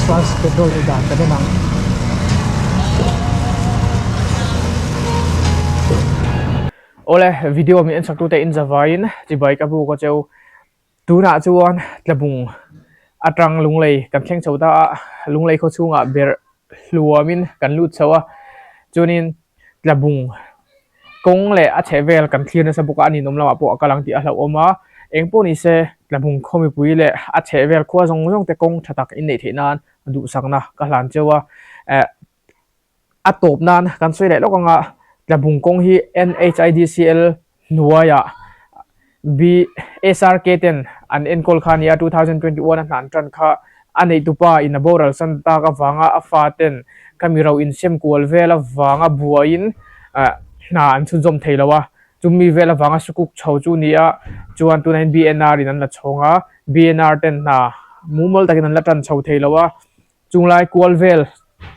Advance petrol ei dan kan en ang. Awle video min en sak tute in zavaiin chibai ka buk a cheu. Tunah chuan tlabung atang lunglei kan thleng chho ta a, lunglei khaw chhungah ber hluamin kan lut chho a, chuanin tlabung kawng leh a chheh vel kan thlir nasa bawk a, a ninawm lamah pawh a kal ang tih a hlauhawm a, eng pawh ni se tlabung khaw mipui leh a chheh vel khua zawng zawng te kawng tha tak inneih theih nan duhsakna ka hlan cheu a, eh. A tawp nan kan sawi leh lawk anga Tlabung kawng hi NHIDCL hnuaiah BSRK ten an enkawl kha a ni a, 2021 a hnan tan kha a neihtupa in a boral san tak avanga a fa ten khami ro insem kual vel avanga buaiin hna an chhunzawm thei lo a, chumi vel avanga sukuk chho chu a ni a, chuan tunah hian BNR in an la chhawng a, BNR ten hna mumal takin an la tan chho thei lo a. Chunglai kual vel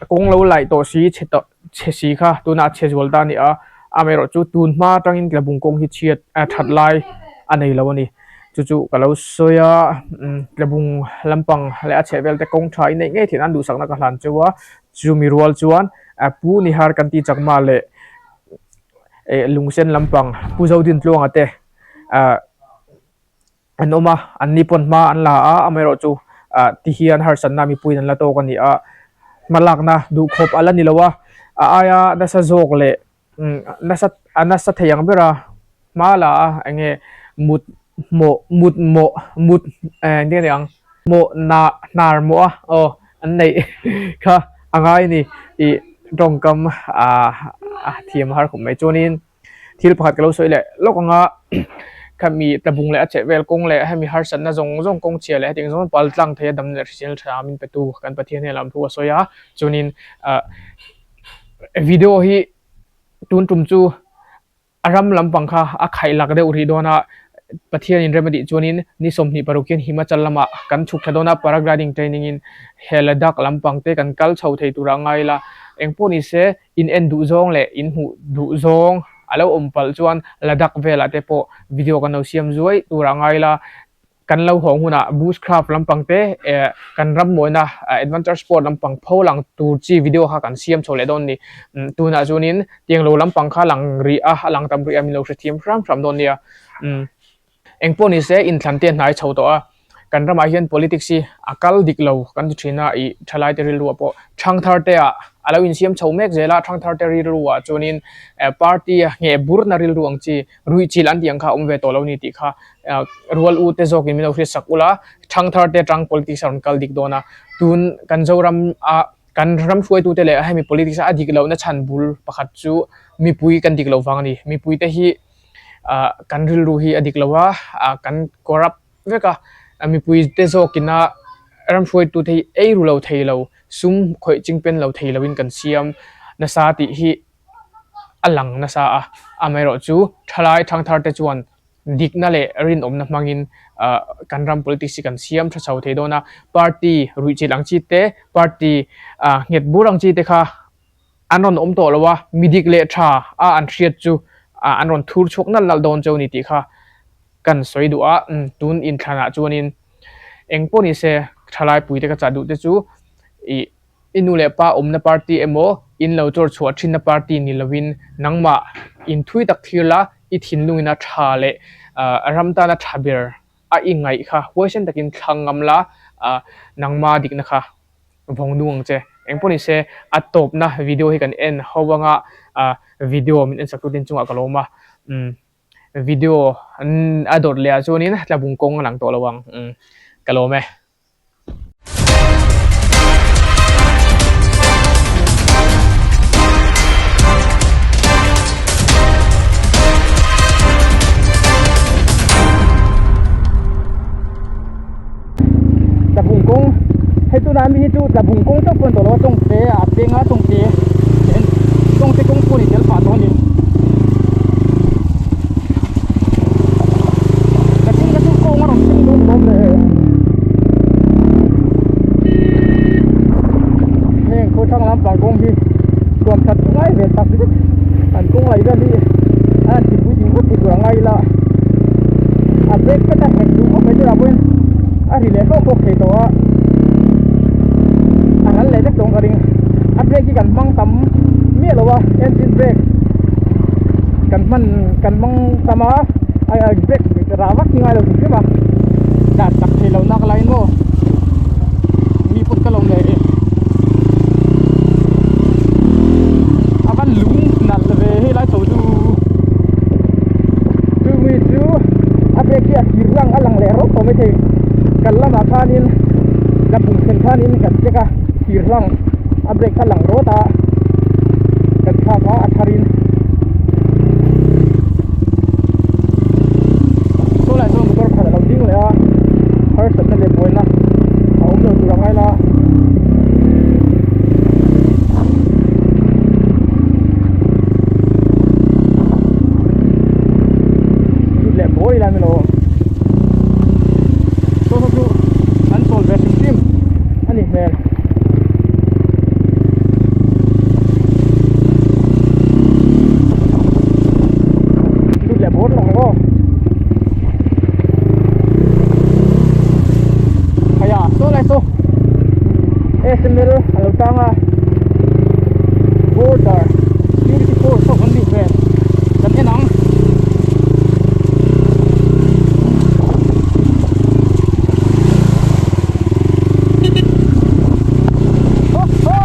kawng lo laih tawh si chhe tawh chhe si kha tunah a chhe zual ta a ni a, amaherawh chu tun hma atangin tlabung kawng hi chhiat a that lai a nei lo a ni. Chu chu ka lo sawi a umm tlabung lampang leh a chheh vel te kawng tha in neih ngei theih nan duhsakna ka hlan cheu a, chumi rual chuan Pu Nihar Kanti Chakma leh eh Lungsen lampang Pu Zodintluanga te ah. An awm a, an ni pawn hma an la a, amaherawhchu ah ti hian harsatna mipuiin an la tawk a ni a, hma lakna duhkhawp a la ni lo a, a aia nasa zawk leh umm nasa a nasa thei ang ber a, hma la a eng nge mut hmawh mut mawh mut eh engtin nge ni ang mawh nah hnar mawh a aw an neih kha a ngai a ni tih tawngkam ah a thiam har khawp mai chuanin. Thil pakhat ka lo sawi leh lawk ang a, khami tlabung leh a chheh vel kawng leh hemi harsatna zawng zawng kawng chhia leh hetiang zawng zawng pal tlang thei a damna leh hrisel tha min pe tu kan Pathian hian lam thu a sawi a, chuanin ah video hi tun tum chu a ram lampang kha a khaih lak deuh rih dawn a, Pathian in rem a tih chuanin ni 26 hian Himachal lamah kan chhuk thla dawn a, paragliding training in he Ladakh lampang te kan kal chho thei tur a ngai la, engpawh ni se. In en duh zawng leh in hmuh duh zawng a lo awm palh chuan Ladakh velah te pawh video kan lo siam zuai tur a ngai la, kan lo hawng hunah bushcraft lampang te eh kan ram mawina adventure sport lampang pho lang tur chi video kha kan siam chho leh dawn a ni. Tunah chuanin tiang lo lampang kha lang rih a, a lang tam rih a min lo hrethiam hram hram dawn nia. Engpawh ni se inthlan te a hnai chho tawh a, kan ramah hian politics hi a kal dik lo kan ti thin a, ih thalai te rilru ah pawh thangthar te ah a lo insiam chho mek zel a, thangthar te rilru ah chuanin party a ngheh burna rilru ang chi ruih chilh an tih ang kha a awm ve tawh lo a ni tih kha rual u te zawkin min lo hriat sak ula, thangthar te atang politics a rawn kal dik dawn a, tun kan Zoram ah kan ram hruaitute leh hemi politics a dik lohna chhan bul pakhat chu mipui kan dik loh vang a ni, mipui te hi. ah kan rilru hi a dik lo a ah kan corrupt vek a mipui te zawkin a ramhruaitu te hi ei ru lo thei lo sum khawih ching pen lo thei lo in kan siam nasa tih hi a lang nasa a amaherawh chu thalai thangthar te chuan dikna leh rinawmna hmangin ah kan ram politics hi kan siam tha chho thei dawn a party ruihchilh ang chi te party ah nghet bur ang chi te kha. An rawn awm tawh lo a, mi dik leh tha a an hriat chu an rawn thur chhuak nalh nalh dawn cheu ni tih kha kan sawi duh a, tun inthlanah chuanin eng pawh ni se thalai puite ka chah duh te chu ih i nu leh pa awmna party emaw in lo chawr chhuah thinna party ni lovin nangmah in thui tak thlir la i thinlungin a tha leh ram tana tha ber a i ngaih kha huaisen takin thlang ngam la nangma dikna kha. Vawng nung ang che. Engpawh ni se a tawpna video hi kan en ho anga ah video min en sak tutin chungah ka lawm a umm video a dawt leh ah chuanin tlabung kawng a lang tawh lo ang umm ka lawm e. Tlabung kawng hei tunah mi hi chu tlabung kawng chauh pawh a ni tawh lo a tawngte a peng a tawngte tawngte kawng pawh a ni tel pah tawh a ni nakin kha chu kawng a rawn thleng dawn alawm le heng khawthlang lampang kawng hi tuam that chu ngai ve tak zet an kawng laih vel hi a han ti puitling vut thei tur a ngai ila a brake pet a hek duh khawp mai tunah pawhin a ri leh hlawk hlawk thei tawh a. kan hmang tam miah lo a engine brake kan hman kan hmang tam a brake rah vak hi ngai lo hrim hrim a dan tak thei lo nak laiin maw mi pawn ka lo leh e a van lung nalh ve hei lai chho chu chu mi chu a brake hi a thir lang a lang leh rawp tawh maithei kan lamah khanin la pum thlen khanin kan check a thir hlang a brake kha lang rawt a kan thlak a a thar in saw lai chuan motor khat a lo ding leh a harsatna leh buaina a awm lo tur a ngai la. Lut leh buai lai mai lo saw saw chu an chawl ve hrim hrim a ni hmel. Lut leh bawr lang aw. Haya saw lai saw SML a lo tang a border security force ho kan nih hmel kan en ang. Ho ho!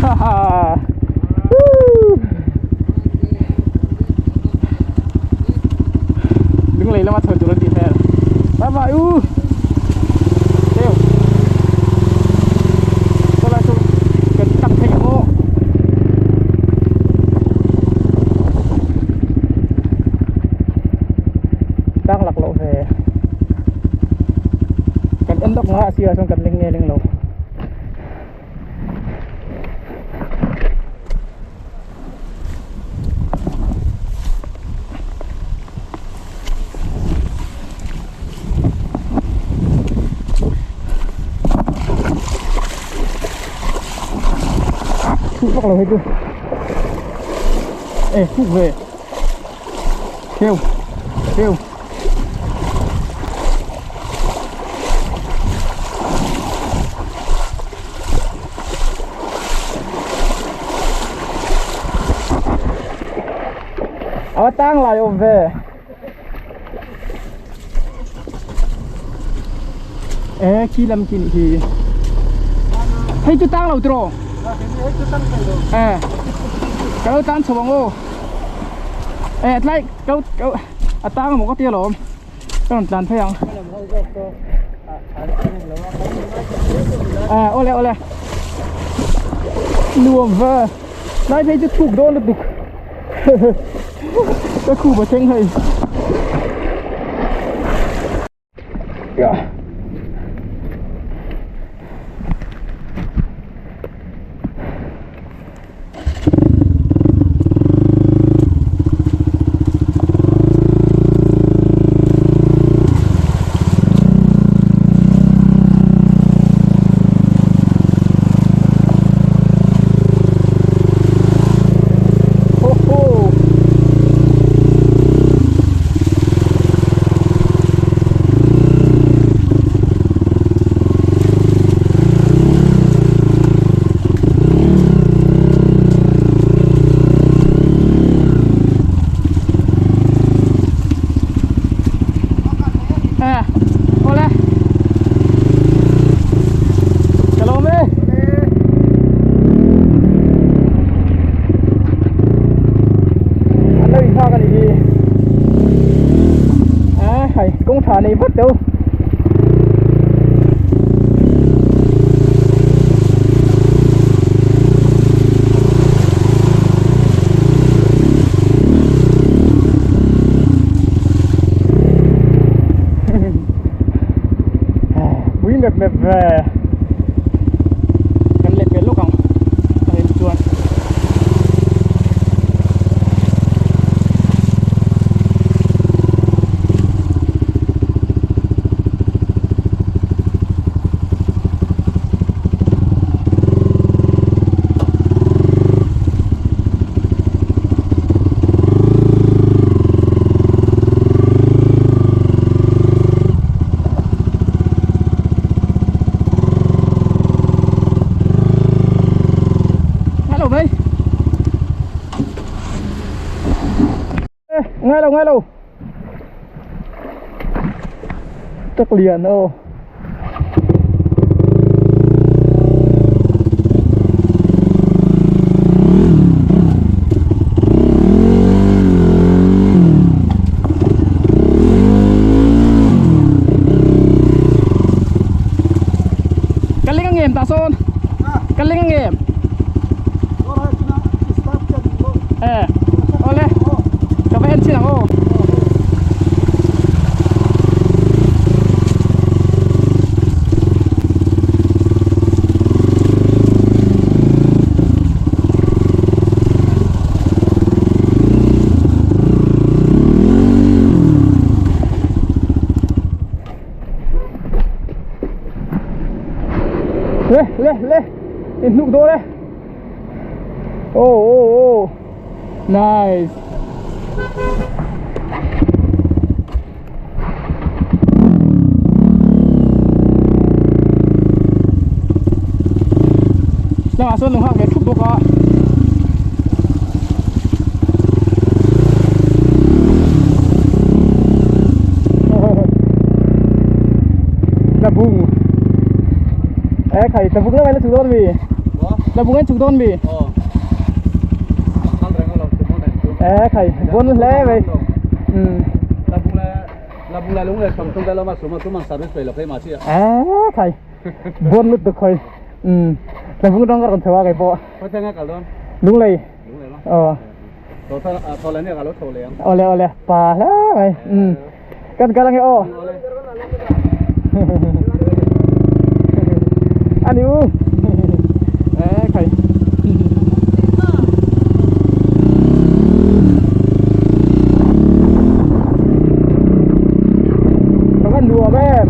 Ha ha! Woo! Lunglei lama chho tur an tih hmel. Bye bye u! Teu. Chulai chu kan tlang thei ang aw. Tang lak loh ve kan en lawk nga a sirah chuan kan leng nge leng lo. Thuk vak lo hei chu e thuk ve. Kêu kêu Awa tang lai awm ve. Ê khi lam khi hi. Hei chu tang lo tro. Ê. Ka lo tan chho ang aw. Ê tlai ka ka a tang emaw ka ti alawm. Ka rawn tlan phei ang. Ê awle awle. Nuam ve. Tlai phei chu thuk dawn lutuk. Ka khup a thleng hei. Yeah. Ho ho. À, ole. Kalome. An lo inghak a nih hi a hei kawng tha nei vat deuh pui mep mep ve kan leh pel lawk ang a hel chuan. Ngai lo ngai lo. Tak lian aw. Ka ling ang em ta sawn? Ka ling ang em? Eh, ole. Ka va en chin ang aw. Le le le in hnuk dawn e oh oh oh nice tlangah sawn lo nghak ve thup bawk a Tlabung e khai tlabung lamah hian a chhuk dawn ami tlabung hian a chhuk dawn ami e khai bawn hle mai umm e khai bawn lutuk khawi umm tlabung atang ka rawn chho a kei pawh lunglei aw awle awle pa hle mai umm kan kal ange aw ani u e khai Nó có nuam em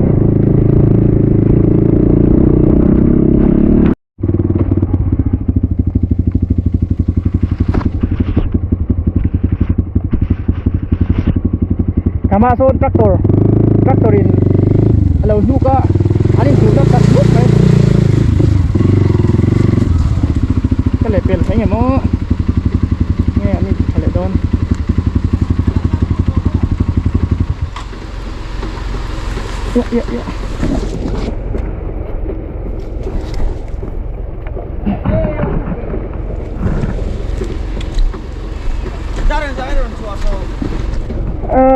Kama sawn tractor tractor in a lo hnuk a an in duh tak tak mai ka leh pel thleng em aw nge an in tha leh dawn ya ya ya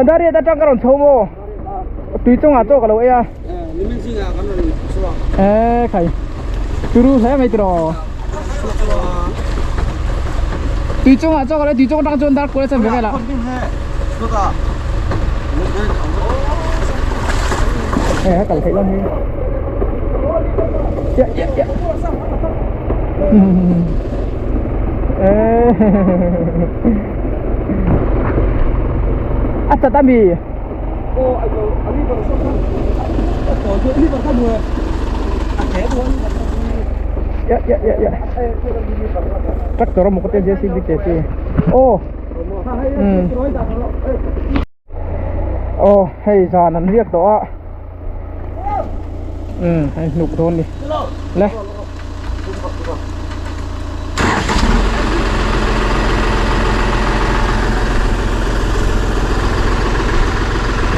Dariat atang ka rawn chho maw tui chungah chaw ka lo ei a e khai turu hle mai tiraw tui chungah chaw ka lo ei tui chung atang chuan dar kual a chan ve vel a e a kal theih lam hi ya ya ya a chat ami ya ya ya ya tractor a maw ka tia jcb te chi aw Aw hei zan an riak tawh a umm hei hnuk dawn ni le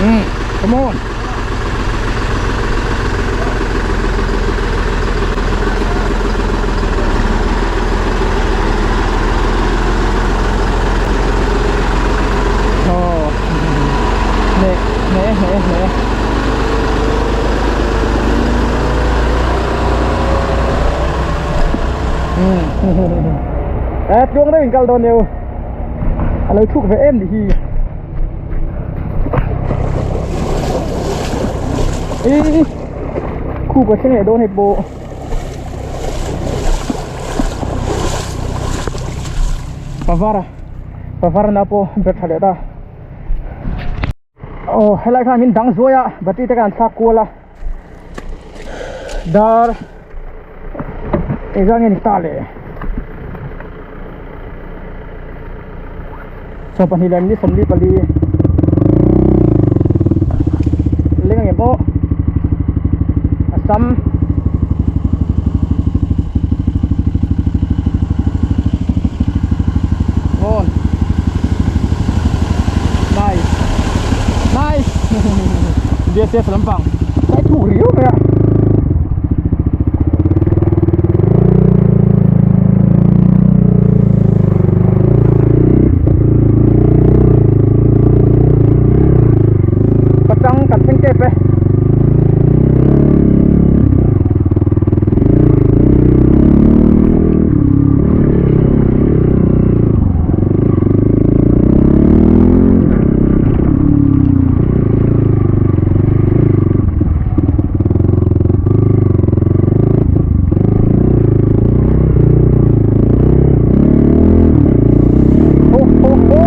umm come on Nè nè nè nè Ê chuông đấy mình kal dawn neu a lo thuk ve em ni hi Ê khu có thleng leh dawn hei pawh Pavara Pavarna pawh ber tha leh ta Aw helai khan min dang zuai a battery te khan thlak kual a dar engzah nge ni ta le 22 leh ni 24 leng ang em pawh a sam Ngon. BSF lampang tlai thuk riau mai a. Pachang kan thleng tep e. Ho ho ho!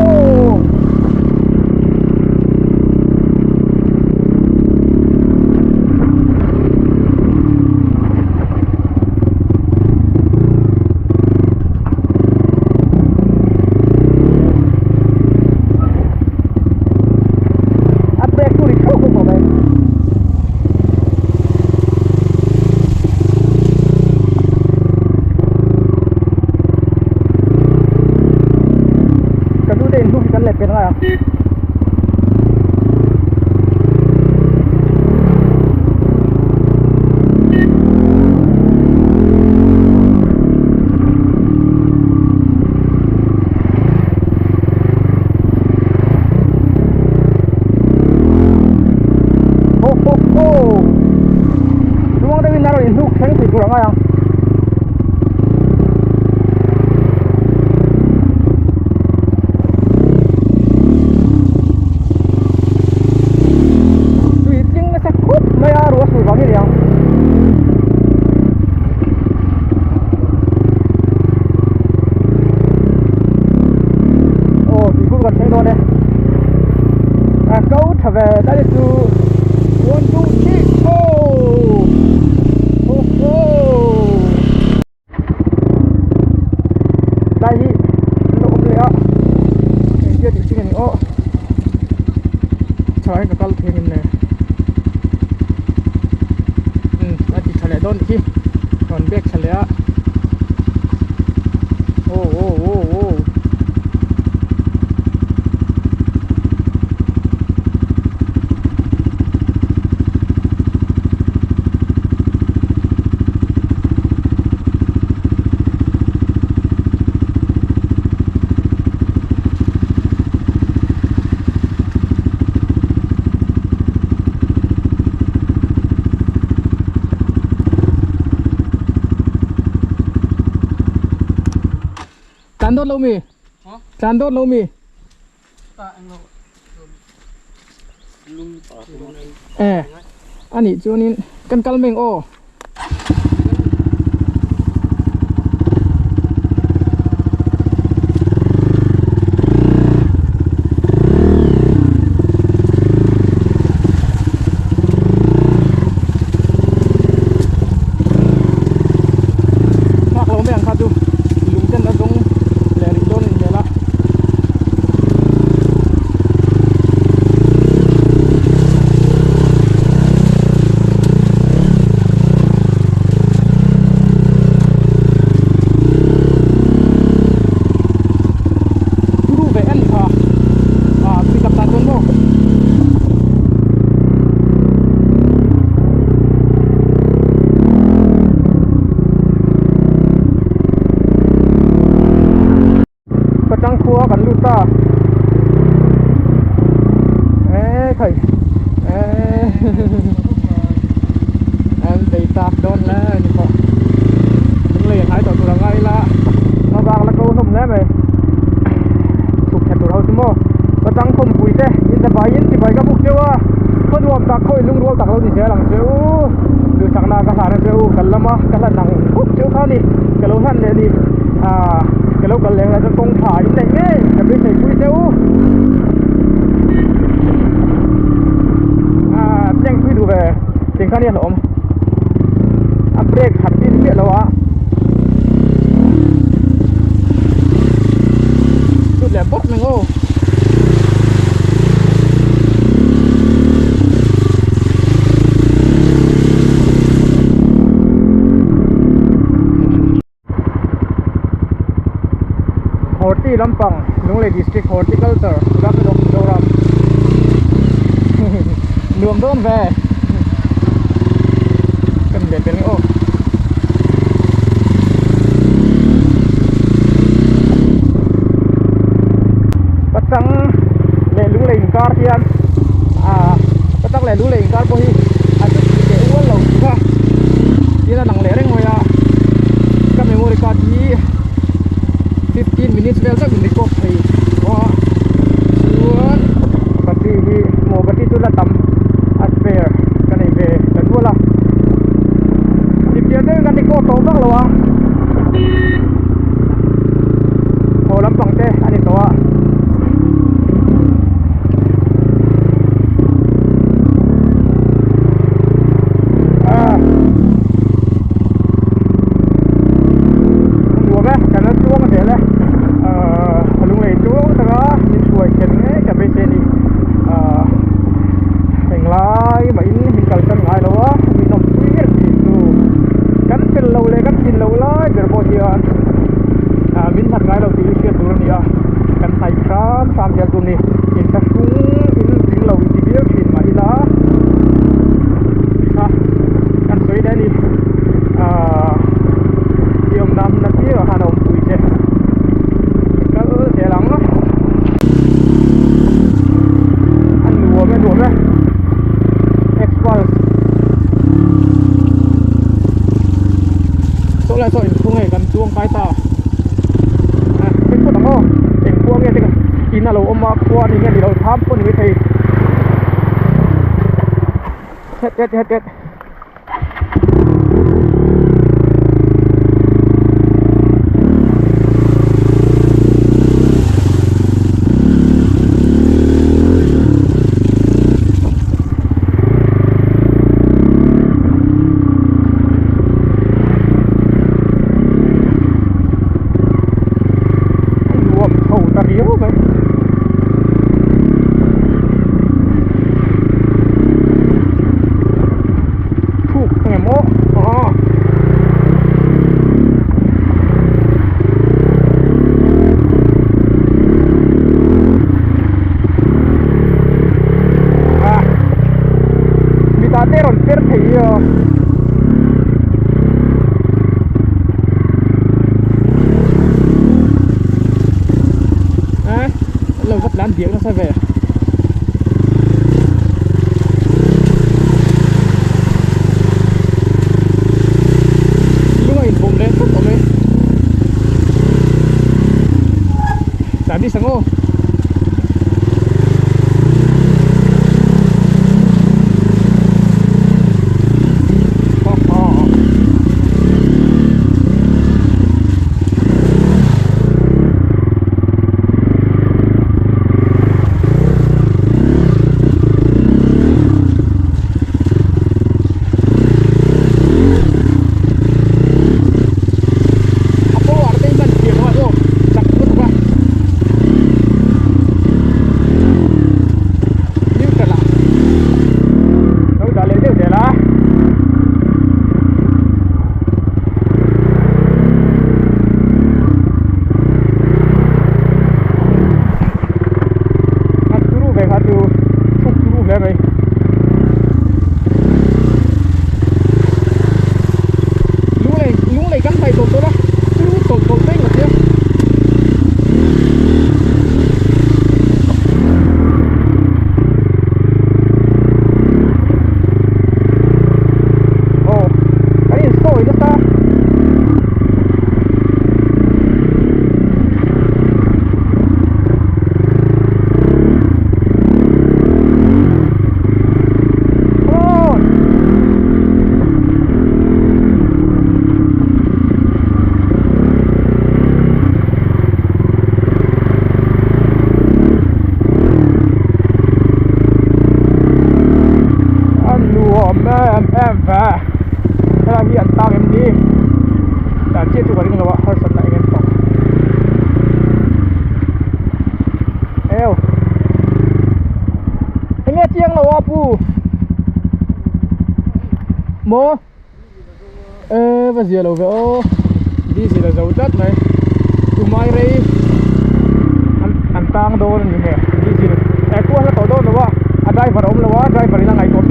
A brake chu ri thlawk bawk mai. Ka nu te inhnuk hi kan leh pet ngai ang. Ho ho ho Luang deuhin a rawn inhnuk thleng thei tur a ngai ang. Tui tling nasa khawp mai a ruah sur vang hi a ni ang. Aw tui khur kan thleng dawn e. A ko tha ve ta ni chu. 1 2 3 4 Ho ho. Tlai hi an lo awm leh a engtia tih chi nge ni aw tha hian ka kal thei ngem le umm a ti tha leh dawn nih hi rawn bag thla leh a aw aw aw aw. Tlan dawt lo mi? Tlan dawt lo mi? Eh, ani chuanin kan kal meng aw. Nghak lo mai ang kha chu lung ten a zawng leh rih dawn a ni hmel a. Turu ve en kha ah pick up tan chuan maw. Patang khua kan lut ta eh khai eh an bei tak dawn hle a ni pawh lunglei a hnai tawh tur a ngai ila hmabak la ko hlawm hle mai chhuk thla tur ho chu maw Patang khawmpui te in zavaiin chibai ka buk cheu a khaw nuam tak khaw in lungrual tak lo ni zel ang che u duhsakna ka hlan a che u kan lama ka hlan ang khawp cheu kha a ni ka lo hlan leh a ni ah ka lo kal leh hunah chuan kawng tha in neih ngei ka beisei pui che u ah tank pui duh ve tiang khan hi a hlauhawm a brake khat hi ni miah lo a lut leh bawk mai aw. Horti lampang Lunglei District Horticulture Government of Mizoram. Nuam dawn ve. Kan leh tel nge aw. Pachang leh lunglei inkar hian ah pachang leh lunglei inkar pawh hi a chu tih leh ual lo tih kha tin a lang leh reng mai a ka memory card hi 15 minutes vel zauh in record thei tawh a chuan battery hi maw battery chu la tam a spare ka nei ve ta nual a chipchiar deuhin kan record tawh vak lo a haw lampang te a ni tawh a. Nuam e kan la chuang zel e ahh lunglei chuang taka min hruai kher ngei ka beisei a ni ahh englai mahin min kalsan ngai lo a min awmpui ber thin chu kan fel lo leh kan thin lo lai ber pawh hian ah min hlat ngai lo tih hi hriat tur a ni a kan hnaih hram hram zel tur a ni inthlahrung in tling lo inti viau thin mah ila kha kan sawi leh a ni ahh i awmna hmun apiangah khan a awmpui che kal zel ang a nuam e nuam e express saw lai saw inkhung hei kan chuang kai ta a hei phawt ang aw engkhua nge te ka in a lo awm a khua a ni nge ni lo thlam pawh a ni maithei het het het het. Nuam chho ta riau mai. Thuk nge maw aw. Ah mita te rawn per thei hi aw. Eh an lo va tlan diak nasa ve. Lunga inbawm leh tlat awm e. Tadi sango. A power te hi hman thiam a aw chak lutuk a neutral ah lo dah leh deuh zel a. A turu ve kha chu thuk turu hle mai. Lunglei lunglei kan hnaih tawlh tawlh a turu tawlh tawlh mai ngawt hian. Aw kan insawi nasa. A nuam em em ve helai hi an tang em ni dan chiah chu ka ring lo a harsatna eng em tawh eu enge chiang lo a pu maw e va zia lo ve aw diesel a zo tlat mai tumai rei an tang dawn a ni hmel diesel eh khuan a tawh dawn lo a a driver a awm lo a driver in a ngaihtuah.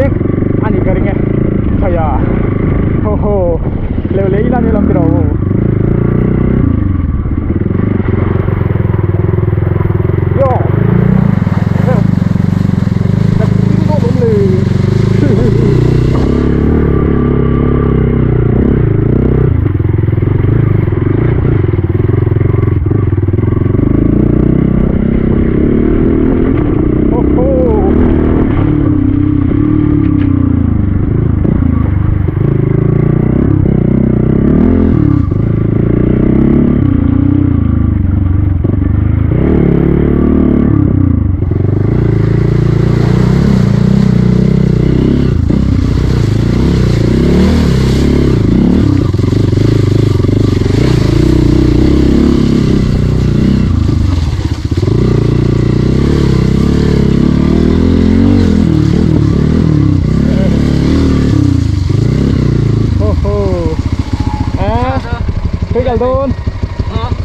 kal dawn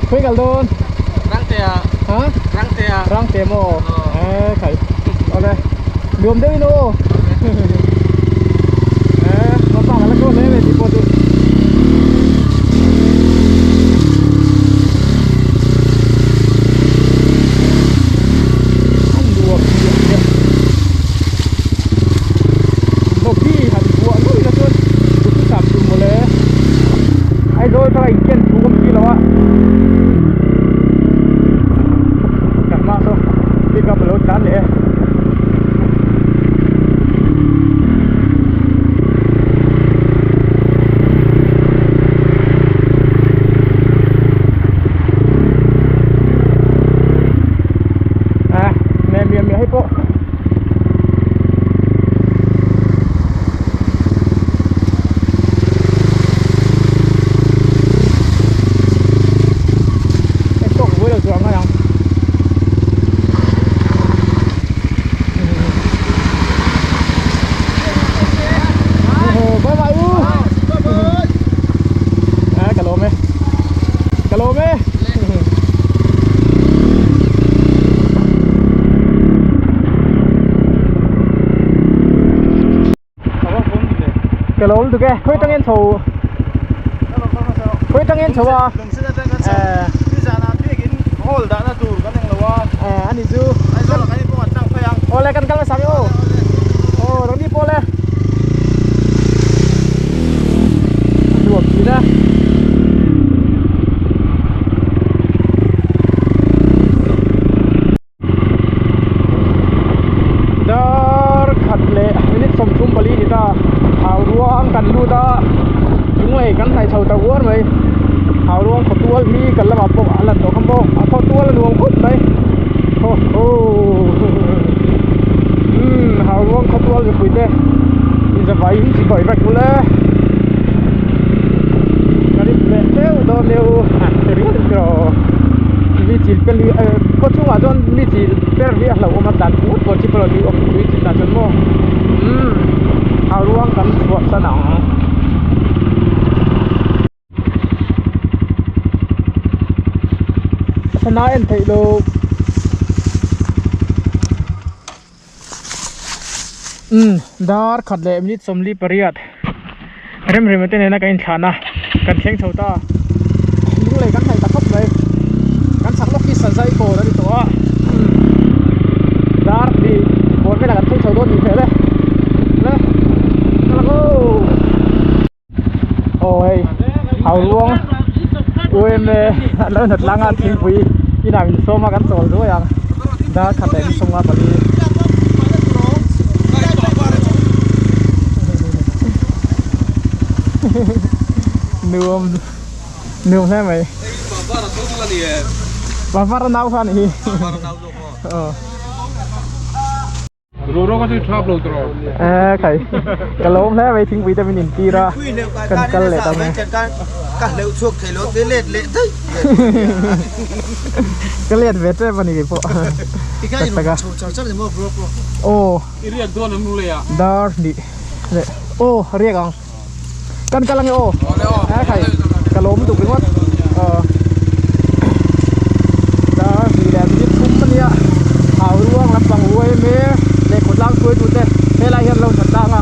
khawi kal dawn Rangtea ha Rangtea Rangte maw eh khai awle nuam deuh in aw eh mapang ala ko hle mai tih pawh chu an nuam chiah chiah Bawpi han buah ngawih la chuan duhthusam tur mawle Aizawl thar a inken thu awm si lo a ka hma saw pick up a lo tlan leh e. À, mẹ mẹ mẹ hay pawh Em tawk buai lo chuang ngai ang. Bye bye u. À, ka lawm e. Ka lawm e. Ka lawm tuk e khawi tangin chho khawi tangin chho a ani chu awle kan kal hmasa ang aw aw rang ni pawh le a nuam thin a. Dar khat leh minute 34 ni ta hau ruang kan lut a lunglei kan hnaih chho ta uar mai hau ruang khaw tual hi kan lamah pawh a lan tawh kha maw a khaw tual a nuam khawp mai ho ho umm hau ruang khaw tual mipui te inzavai in chi bawih vek bul e kan in leh teuh dawn nia u mi chil pel hi eh khaw chungah chuan mi chil per hi a hlauhawm a tlan put pawh chi pawh tui awm tui chin ah chuan maw umm a ruang kan chhuah san ang. Sana en theih loh umm dar khat leh minute 48 rem rem te nena kan inthlan a kan thleng chho ta lunglei kan hnaih ta khawp mai kan chak lawk hi sazai kawn a ni tawh a dar hnih bawr velah kan thleng chho dawn nih hmel e le ka lang aw. Aw hei hau ruang UMA an lo hnawt lang a thingpui inah min sawm a kan chawl duai ang dar khat leh ni sawmnga pali. Nuam nuam hle mai Barbara nau kha a nih hi aw. Eee khai ka lawm hle mai thingpui te min intir a kan kal leh ta mai ka let ve tep ani keipawh tak tak a aw dar hnih leh aw riak ang kan kal ange aw eee khai ka lawm lutuk ringawt aw dar hnih leh minute thum ania hau ruang lampang huai mek leh khawtlang hruaitu te helai hian lo that tlang a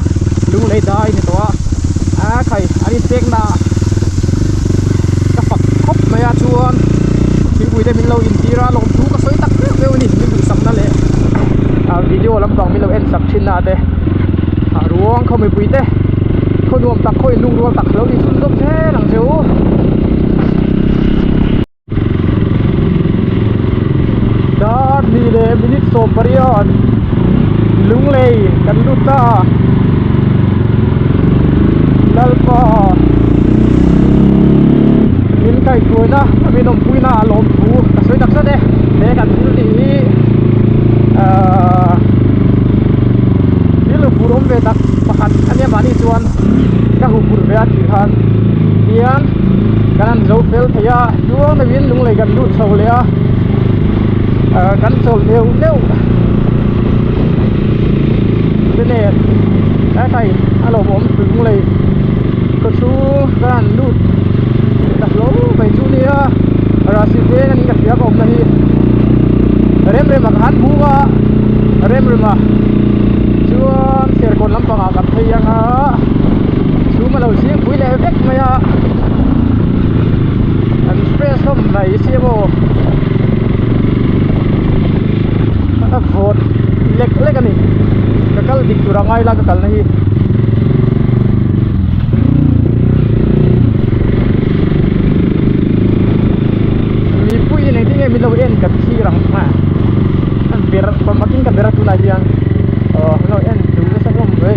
lunglei dai ni tawh a eee khai an inpek na ka fak khawp mai a chuan thingpui te min lo intir a lawmthu ka sawi tak deuh deuh a ni min duhsak na leh video lampang min lo en sak thin na te a ruang khaw mipui te khaw nuam tak khaw inlung rual tak lo ni chhun zawk zel ang che u. Dar hnih leh minute 18 Lunglei kan lut ta Lalpa min kaihhruaina min awmpuina a lawm thu ka sawi tak zet e he kan thil tih hi ahh thil huphurh awm ve tak pakhat a nia mahni chuan ka huphurh ve a tih khan hian kan han zo fel thei a chuang deuhin lunglei kan lut chho leh a ahh kan chawlh neuh neuh te nen a khai a lawmawm lunglei khaw chhung kan han lut ta hlawm. mai chu nia Rahsi veng anih ka hria ka awmna hi rem rem ah ka han buk a rem rem ah chuan serkawn lampang ah kan phei ang a chhum a lo zing pui leh vek mai a an fresh hlawm mai si maw a vawt lek lek a ni ka kal dik tur a ngai la ka kalna hi. Mipui in engtin nge min lo en ka thlir ang a an ber pamakin ka ber a tunah hian aw an lo en duh nasa hlawm mai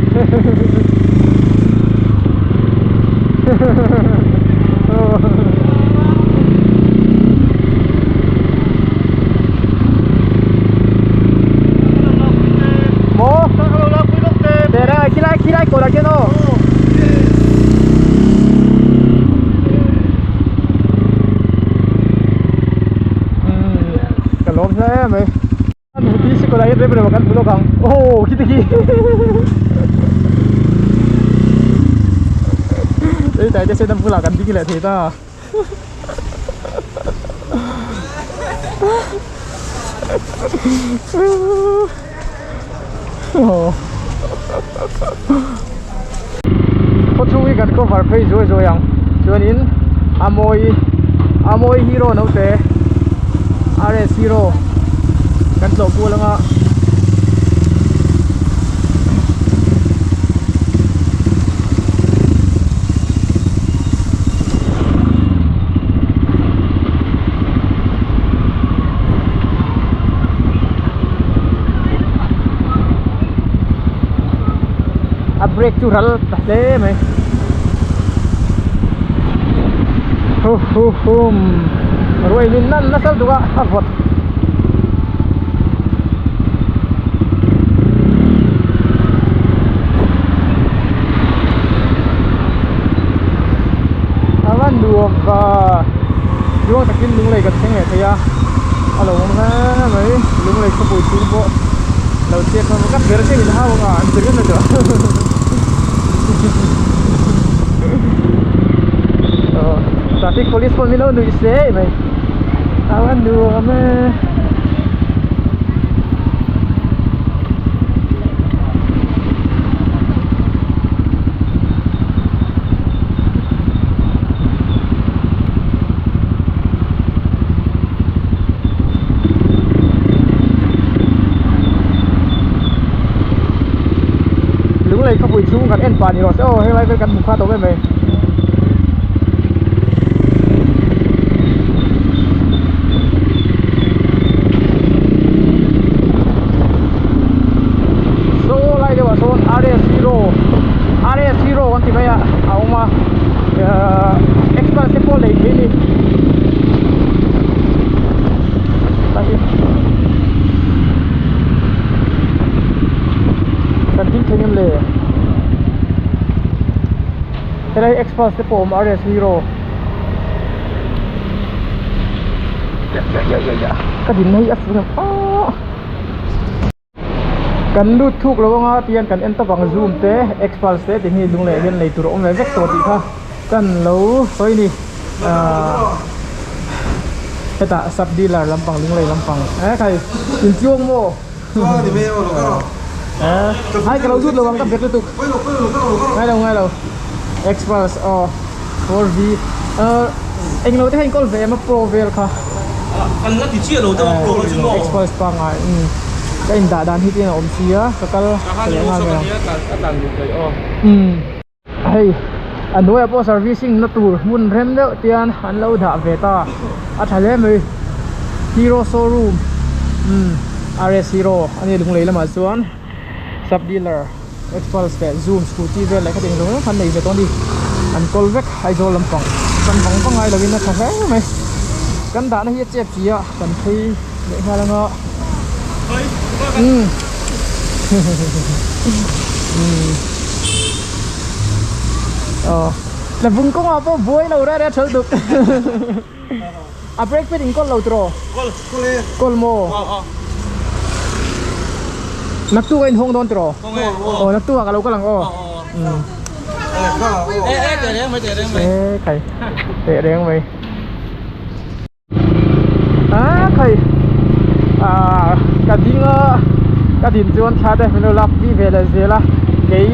maw Khilai khilai kawrah khian aw. Ka lawm hle mai. An DC kawrah hian rem rem a kan hmu lawk ang. Aw khiti khi. Hei tlai te sen a bulah kan ding leh thei ta. Khawchhung hi kan cover phei zuai zuai ang chuanin a mawi a mawi hero naute RS hero kan tlawh kual anga. A brake chu ral ta hle mai hu hu hum ruai min nan nasa lutuk a a vawt. A va nuam va duang takin lunglei kan thleng leh thei a a lo awm hle mai lunglei khawpui chhung pawh lo chhiat hman ka ber chiah in hau anga an ti reng a chu aw traffic police pawh min lo nuih se mai a va nuam e. Lunglei khawpui chhung kan en pah ni rawh se aw helai vel kan hmu kha tawh em mai. Saw lai deuhah sawn RS Hero RS Hero kan ti mai a a awm a ahh express te pawh lei thei a ni kan ding thei ngem le helai express te pawh a awm a RS Hero. Ka dinna hi a fuh em aw kan lut thuk lo anga tihian kan en tawp ang zoom te xpulse te tih hi lung leh hian lei tur a awm ve vek tawh tih kha kan lo sawi a ni ahh hetah sub dealer lampang lunglei lampang eh khai inchuang maw eh hai ka lo lut lo ang ka bet lutuk ngai lo ngai lo xpulse aw 4v ahh englo te kha in kawl ve em a pro vel kha kan la ti chiah lo deuh a pro kha chu maw xpulse pangngai umm ka in dah dan hi tin a awm sia ka kal leh nghal ve ang umm hei a hnuaiah pawh servicing na tur hmun rem deuh tian an lo dah ve ta a tha hle mai hero showroom umm RS hero a ni lunglei lamah chuan sub dealer xpulse leh zoom scooty vel leh khatiang zawng zawng kha an nei ve tawh a ni an kawl vek Aizawl lampang kan vang vang ngai lovin a tha hle mai kan dahna hi a chep chi a kan phei leh nghal anga umm umm aw tlabung kawngah pawh buai lo reh reh a tha lutuk a brake pad in kawl lo tiraw kawl maw naktuk a inhawng dawn tiraw aw naktuk ah ka lo kal ang aw e khai teh reng mai. A khai ah ka ding a ka din chuan thla te min lo lak pi ve leh zel a kei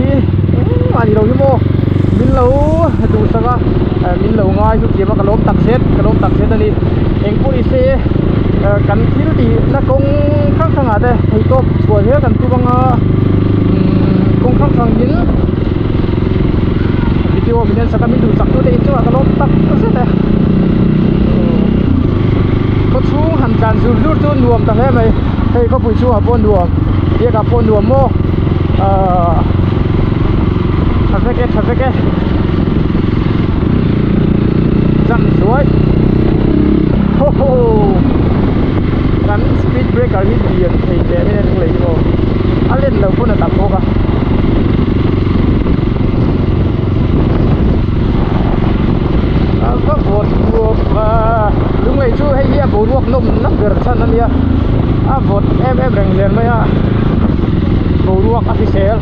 engmah ni lo hi maw min lo duhsak a min lo ngai chu thiam a ka lawm tak zet ka lawm tak zet a ni engpawh ni se kan thil tih na kawng hrang hrang ah te theihtawp chhuah zel kan tum anga kawng hrang hrang in video min en sak a min duhsak tu te in chungah ka lawm tak zet e khawchhung han tlan zur zur chu nuam ta hle mai hei khawpui chhungah pawh nuam biakah pawh nuam maw ahh tha vek e tha vek e jam zuai ho ho kan speed breaker hi lian thei teh mai a ring leh hi maw a len loh pawn a tam bawk a. A va vawt vawt va lunglei chu hei hi a boruak nawm na ber chhan a nia a vawt em em reng zel mai a boruak a hrisel.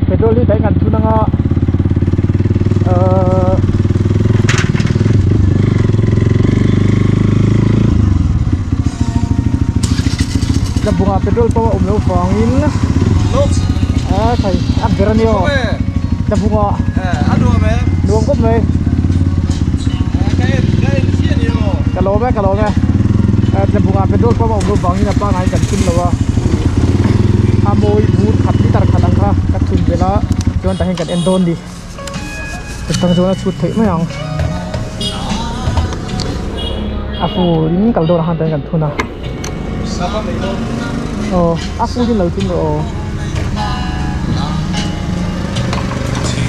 Petrol hi daih ngan thun anga ahh Tlabungah petrol pump a awm loh vangin a thei a ber a nia aw Tlabungah nuam khawp mai ka lawm e ka lawm e Tlabungah petrol pump a awm loh vangin a pangngai kan thun lo a a mawi bur khat litre khat ang kha ka thun belh a chuan tah hian kan en dawn ni chutang chuan a chhut theih mai ang a fur in kal dawn ah khan tah hian kan thun a aw a fur in lo thun rawh aw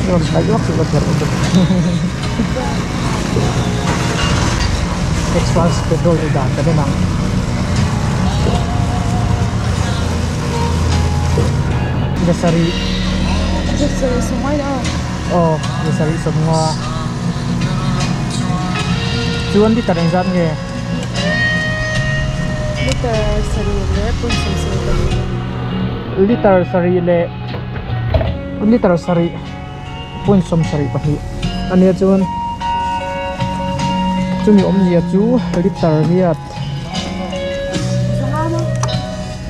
rawn hnaih vak suh ka kherh bawk extra petrol ei dan kan en ang. Zasarih Zasarih sawmnga ila aw zasarih sawmnga chuan liter engzat nge liter sarih leh pawng sawmsarih pahnih liter sarih leh liter sarih point 72 ania chuan chumi awmzia chu liter riat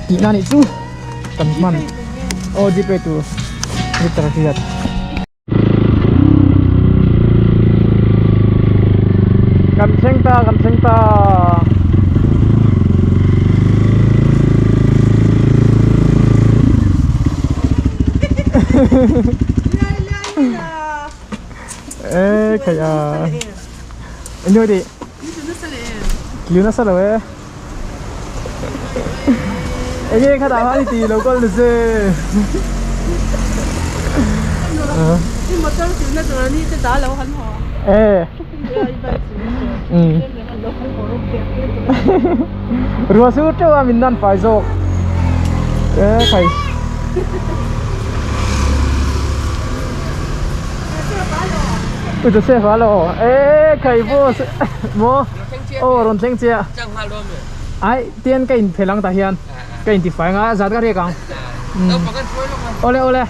tihna nih chu kan hman aw gpay tur liter riat. Kan thleng ta kan thleng ta. Ê khay à Anh đi Cứu nó sao rồi ê Ê nghe khá đào thì lâu con được gì Ê Ừ Rùa su trâu à mình ăn phải rồi Ê khay Ui tôi xe phá lộ Ê khay vô Mo Ô rawn thleng che a Ai tian ka in phelang tah hian ka in ti fai anga zat ka riak ang Awle awle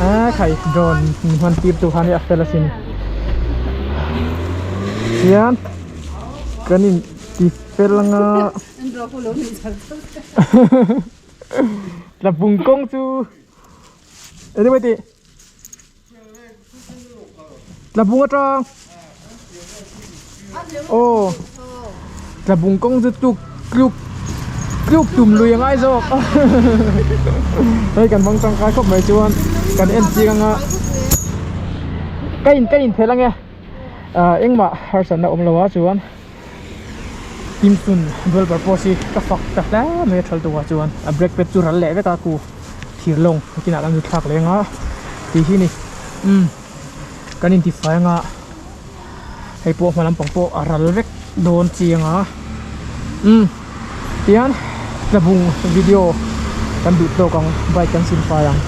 A khai drone min hman tir tu khan hi a fel asin Tian kan in ti fel anga Tlabung kawng chu Anyway tih Tlabung atang Aw Tlabung kawng chu tluk tluk tluk tum lui a ngai zawk Hei kan hmang tangkai khawp mai chuan kan en chiang anga Ka in ka in phelh ange ah engmah harsatna awm lo a chuan Timsun dual purpose hi ka fak ta hle mai a thal tukah chuan a brake pad chu ral leh vek a ku thir lawng kinah kan zu thlak leng a tih hi ni umm kan inti fai anga hei pawh hma lampang pawh a ral vek dawn chiang a umm tihian tlabung video kan duh tawk ang bike kan sin fai ang.